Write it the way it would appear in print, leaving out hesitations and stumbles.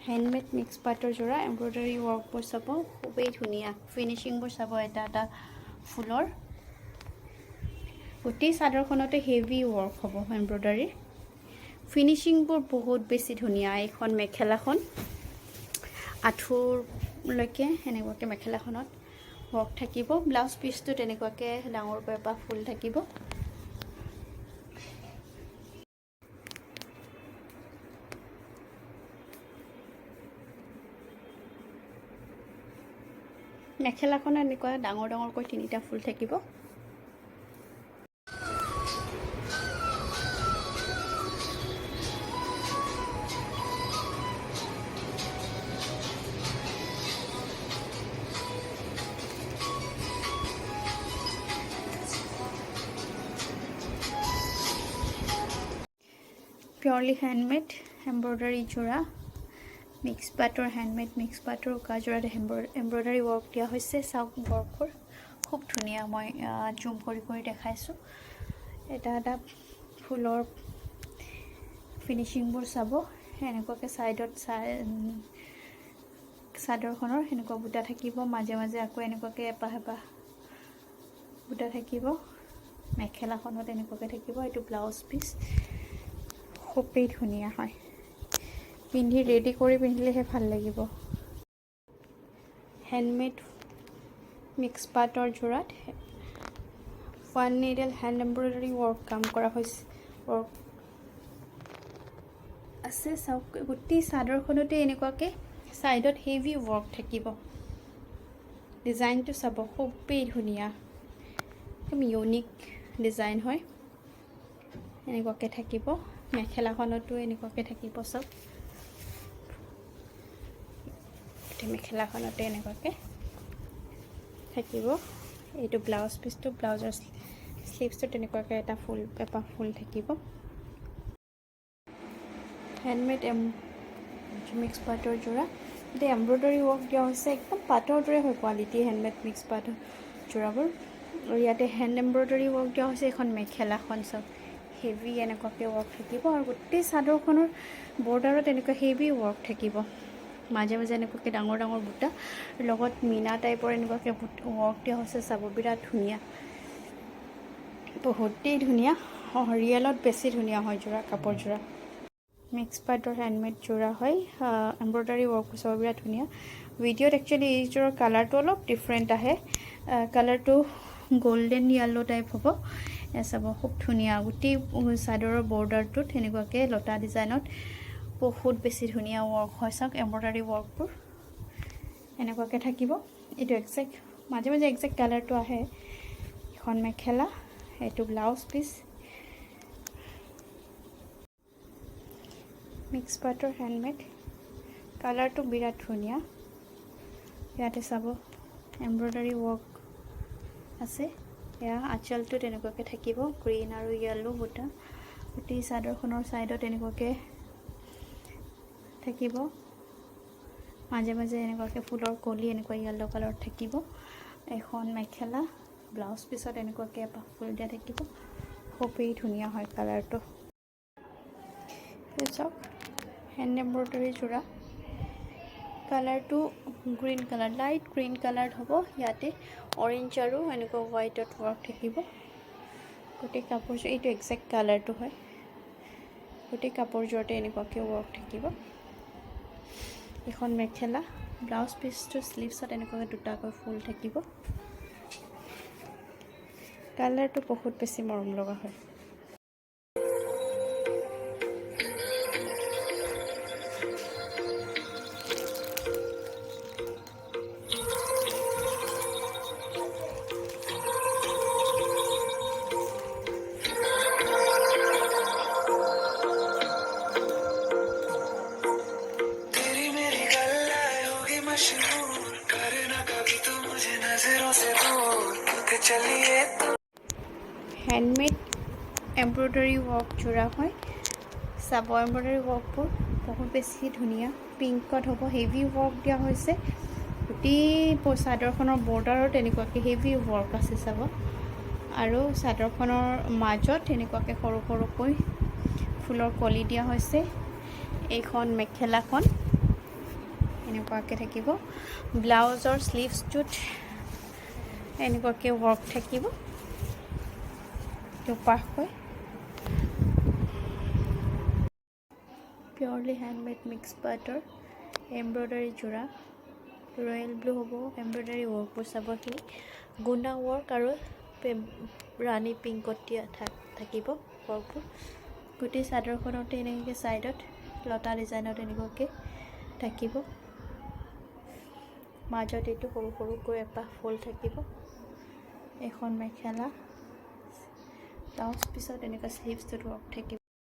Handmade mix পাটৰ যোৰা। Embroidery ৱৰ্কবোৰ চাব, খুবেই ধুনীয়া। ফিনিচিংবোৰ চাব, এটা এটা ফুলৰ। গোটেই চাদৰখনতে হেভি ৱৰ্ক হ'ব এম্ব্ৰইডাৰীৰ। ফিনিচিংবোৰ বহুত বেছি ধুনীয়া। এইখন মেখেলাখন, আঁঠুৰলৈকে এনেকুৱাকৈ মেখেলাখনত ৱৰ্ক থাকিব। ব্লাউজ পিচটো তেনেকুৱাকৈ ডাঙৰকৈ এপাহ ফুল থাকিব। মেখেলাখনত এনেকুৱা ডাঙৰ ডাঙৰকৈ তিনিটা ফুল থাকিব। পিয়ৰলি হেণ্ডমেড এম্ব্ৰইডাৰী যোৰা, মিক্স পাটৰ, হেণ্ডমেড মিক্স পাটৰ উকা যোৰাত এম্ব্ৰইডাৰী ৱৰ্ক দিয়া হৈছে। চাওক, ৱৰ্কবোৰ খুব ধুনীয়া। মই জুম কৰি কৰি দেখাইছোঁ। এটা এটা ফুলৰ ফিনিচিংবোৰ চাব। এনেকুৱাকৈ ছাইডত চাই চাদৰখনৰ সেনেকুৱা বুটা থাকিব। মাজে মাজে আকৌ এনেকুৱাকৈ এপাহ এপাহ বুটা থাকিব। মেখেলাখনত এনেকুৱাকৈ থাকিব। এইটো ব্লাউজ পিচ। খুবেই ধুনীয়া হয়। পিন্ধি ৰেডি কৰি পিন্ধিলেহে ভাল লাগিব। হেণ্ডমেড মিক্স পাটৰ যোৰাত one needle hand embroidery work কাম কৰা হৈছে, ৱৰ্ক আছে। চাওক, গোটেই চাদৰখনতে এনেকুৱাকৈ ছাইডত হেভি ৱৰ্ক থাকিব। ডিজাইনটো চাব, খুবেই ধুনীয়া, একদম ইউনিক ডিজাইন হয়। এনেকুৱাকৈ থাকিব। মেখেলাখনতো এনেকুৱাকৈ থাকিব। চব গোটেই মেখেলাখনতে এনেকুৱাকৈ থাকিব। এইটো ব্লাউজ পিচটো। ব্লাউজৰ শ্লিভছটো তেনেকুৱাকৈ এটা ফুল, এপাহ ফুল থাকিব। হেণ্ডমেড মিক্স পাটৰ যোৰা। এতিয়া এম্ব্ৰইডাৰী ৱৰ্ক দিয়া হৈছে। একদম পাটৰ দৰে হয় কোৱালিটি হেণ্ডমেড মিক্স পাটৰ যোৰাবোৰ। আৰু ইয়াতে হেণ্ড এম্ব্ৰইডাৰী ৱৰ্ক দিয়া হৈছে। এইখন মেখেলাখন চাওক, হেভি এনেকুৱাকৈ ৱৰ্ক থাকিব আৰু গোটেই চাদৰখনৰ বৰ্ডাৰত এনেকুৱা হেভি ৱৰ্ক থাকিব। মাজে মাজে এনেকুৱাকৈ ডাঙৰ ডাঙৰ বুটা, লগত মীনা টাইপৰ এনেকুৱাকৈ ৱৰ্ক দিয়া হৈছে। চাব, বিৰাট ধুনীয়া, বহুতেই ধুনীয়া। ৰিয়েলত বেছি ধুনীয়া হয় যোৰা, কাপোৰযোৰা। মিক্স পাটৰ হেণ্ডমেড যোৰা হয়। এম্ব্ৰইডাৰী ৱৰ্ক চাব, বিৰাট ধুনীয়া। ভিডিঅ'ত একচুৱেলি এইযোৰৰ কালাৰটো অলপ ডিফাৰেণ্ট আহে। কালাৰটো গল্ডেন য়েল্ল' টাইপ হ'ব। এয়া চাব, খুব ধুনীয়া। গোটেই চাদৰৰ বৰ্ডাৰটোত সেনেকুৱাকৈ লতা ডিজাইনত বহুত বেছি ধুনীয়া ৱৰ্ক হয়। চাওক, এম্ব্ৰইডাৰী ৱৰ্কবোৰ এনেকুৱাকৈ থাকিব। এইটো একজেক্ট, মাজে মাজে একজেক্ট কালাৰটো আহে। এখন মেখেলা, এইটো ব্লাউজ পিচ। মিক্স পাটৰ হেণ্ডমেড, কালাৰটো বিৰাট ধুনীয়া। ইয়াতে চাব, এম্ব্ৰইডাৰী ৱৰ্ক আছে। এয়া আঁচলটো তেনেকুৱাকৈ থাকিব, গ্ৰীণ আৰু য়েল্ল' বুটা। গোটেই চাদৰখনৰ ছাইডত এনেকুৱাকৈ থাকিব। মাজে মাজে এনেকুৱাকৈ ফুলৰ কলি এনেকুৱা য়েল্ল' কালাৰত থাকিব। এখন মেখেলা, ব্লাউজ পিছত এনেকুৱাকৈ এপাহ ফুল দিয়া থাকিব। খুবেই ধুনীয়া হয় কালাৰটো। চাওক, হেণ্ড এম্ব্ৰইডাৰী যোৰা। কালাৰটো green colour, light green colour হ'ব। ইয়াতে অৰেঞ্জ আৰু এনেকুৱা হোৱাইটত ৱৰ্ক থাকিব। গোটেই কাপোৰযোৰ, এইটো একজেক্ট কালাৰটো হয়। গোটেই কাপোৰযোৰতে এনেকুৱাকৈ ৱৰ্ক থাকিব। এখন মেখেলা, ব্লাউজ পিচটো, শ্লিভছত এনেকুৱাকৈ দুটাকৈ ফুল থাকিব। কালাৰটো বহুত বেছি মৰম লগা হয়। तेरी मेरी गल्ला होगी मशहूर, करना कभी तू मुझे नजरों से दूर, किथे चलिए तू? হেণ্ডমেড এম্ব্ৰইডাৰী ৱৰ্ক যোৰা হয়। চাব, এম্ব্ৰইডাৰী ৱৰ্কবোৰ বহুত বেছি ধুনীয়া। পিংকত হ'ব, হেভি ৱৰ্ক দিয়া হৈছে। গোটেই চাদৰখনৰ বৰ্ডাৰত এনেকুৱাকৈ হেভি ৱৰ্ক আছে, চাব। আৰু চাদৰখনৰ মাজত এনেকুৱাকৈ সৰু সৰুকৈ ফুলৰ কলি দিয়া হৈছে। এইখন মেখেলাখন। এনেকুৱাকৈ থাকিব। ব্লাউজৰ শ্লিভছটোত এনেকুৱাকৈ ৱৰ্ক থাকিব দুপাহকৈ। পিয়ৰলি হেণ্ডমেড মিক্স পাটৰ এমব্ৰইডাৰী যোৰা। ৰয়েল ব্লু হ'ব। এমব্ৰইডাৰী ৱৰ্কবোৰ চাব, এইখিনি গুণা ৱৰ্ক আৰু ৰাণী পিংকত দিয়া থাকিব ৱৰ্কবোৰ। গোটেই চাদৰখনতে এনেকৈ ছাইডত লতা ডিজাইনত এনেকুৱাকৈ থাকিব। মাজত এইটো সৰু সৰুকৈ এপাহ ফুল থাকিব। এখন মেখেলা, ব্লাউজ পিছত এনেকুৱা শ্লিভছটোত ৱৰ্ক থাকিব।